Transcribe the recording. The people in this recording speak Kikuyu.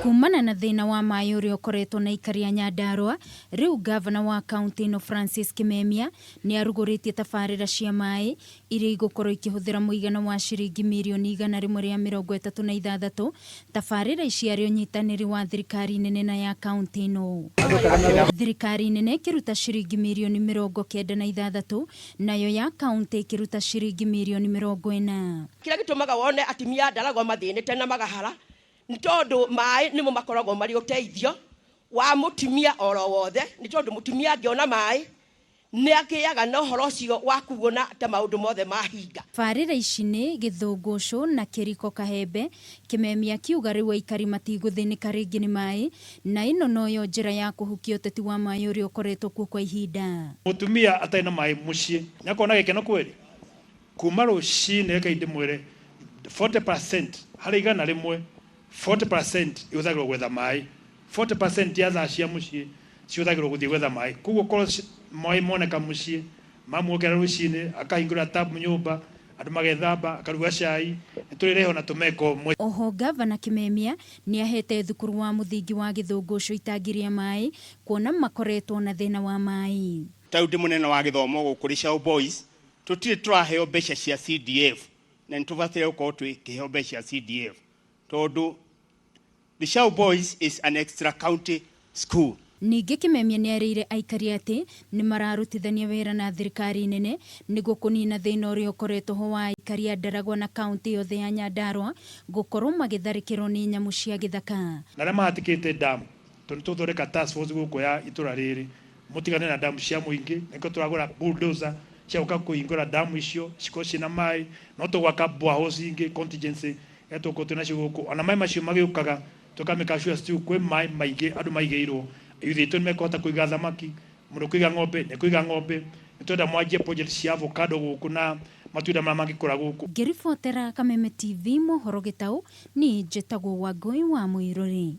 Kumana na thĩna wa maĩ ũrĩa ũkoretwo na aikari a Nyandarua, rĩu ngavana wa kaũntĩ ĩno Francis Kimemia nĩ arugũrĩtie tabarĩra cia maĩ iria igũkorwo ikĩhũthĩra mũigana wa ciringi mirioni 136. Tabarĩra ici arĩ ũnyitanĩri wa thirikari nene na ya kaũntĩ ĩno. Thirikari nene ĩkĩruta ciringi mirioni 96 nayo ya kaũntĩ ĩkĩruta ciringi mirioni 40. Kĩrĩa gĩtũmaga wone atumia a Ndaragwa mathĩnĩte na magahara nĩ tondũ maĩ nĩmo makoragwo marĩ ũteithio wa mũtumia oro wothe, nĩ tondũ mũtumia angĩona maĩ nĩ agĩaga na ũhoro ũcio wa kuona ta maũndũ mothe mahinga. Tabarĩra ici nĩ Gĩthũngũcũ na Kĩriko Kahembe, Kimemia akiuga rĩu aikari matigũthĩnĩka rĩngĩ nĩ maĩ na ĩno noyo njĩra ya kũhukia ũteti wa maĩ ũrĩa ũkoretwo kuo kwa ihinda. Mũtumia atarĩ na maĩ mũciĩ nĩ akoragwo na gĩkeno kweli? Kuma rũcinĩ rekei ndĩmwĩre 40% harĩ 100, 40% ihũthagĩrwo gwetha maĩ, 40% ya thaa cia mũciĩ cihũthagĩrwo gũthiĩ gwetha maĩ. Koguo korwo maĩ moneka mũciĩ, mamuokera rũcinĩ akahingũra tap nyũmba, andũ magethamba, akaruga cai, nĩ tũrĩrehwo na tũmeko mwe. Oho ngavana Kimemia nĩ ahete thukuru wa mũthingi wa Gĩthũngũcũ itangi rĩa maĩ kuona makoretwo na thĩna wa maĩ. Tau ndĩ mũnene wa gĩthomo gũkũ Rĩcaũ Boys, tũtirĩ tũraheo mbeca cia CDF, na nĩ tũbataire gũkorwo twĩkĩheo mbeca cia CDF tondũ Rĩcaũ Boys is an extra county school. Ningĩ Kimemia nĩ erĩire aikari atĩ nĩ mararutithania wĩra na thirikari nene nĩguo kũnina thĩna ũrĩa ũkoretwo ho wa aikari a Ndaragwa na kaũntĩ yothe ya Nyandarua gũkorwo magĩtharĩkĩrwo nĩ nyamũ cia gĩthaka. Na arĩa mahatĩkĩte damu, tondũ nĩ tũgũthondeka task force gũkũ ya itũra rĩrĩ, mũtigane na damu cia mũingĩ, nĩkĩo tũragũra bulldozer cia gũka kũhingũra damu icio cikorwo ciĩna maĩ, no tũgwaka boreholes ingĩ contingency iria tũgũkorwo twĩ nacio gũkũ. Ona maĩ macio magĩũkaga tũkamĩka sure still kwĩ maĩ maingĩ andũ maigĩirwo, youth aitũ nĩ mekũhota kũiga thamaki, mũndũ kũiga ng'ombe nĩ kũiga ng'ombe. Nĩ twenda mwanjie project cia avocado gũkũ na matunda marĩa mangĩkũra gũkũ. Ngĩribotera Kameme TV mohoro Gĩtaũ, niĩ njĩtagwo Wangũi wa Mũirũri.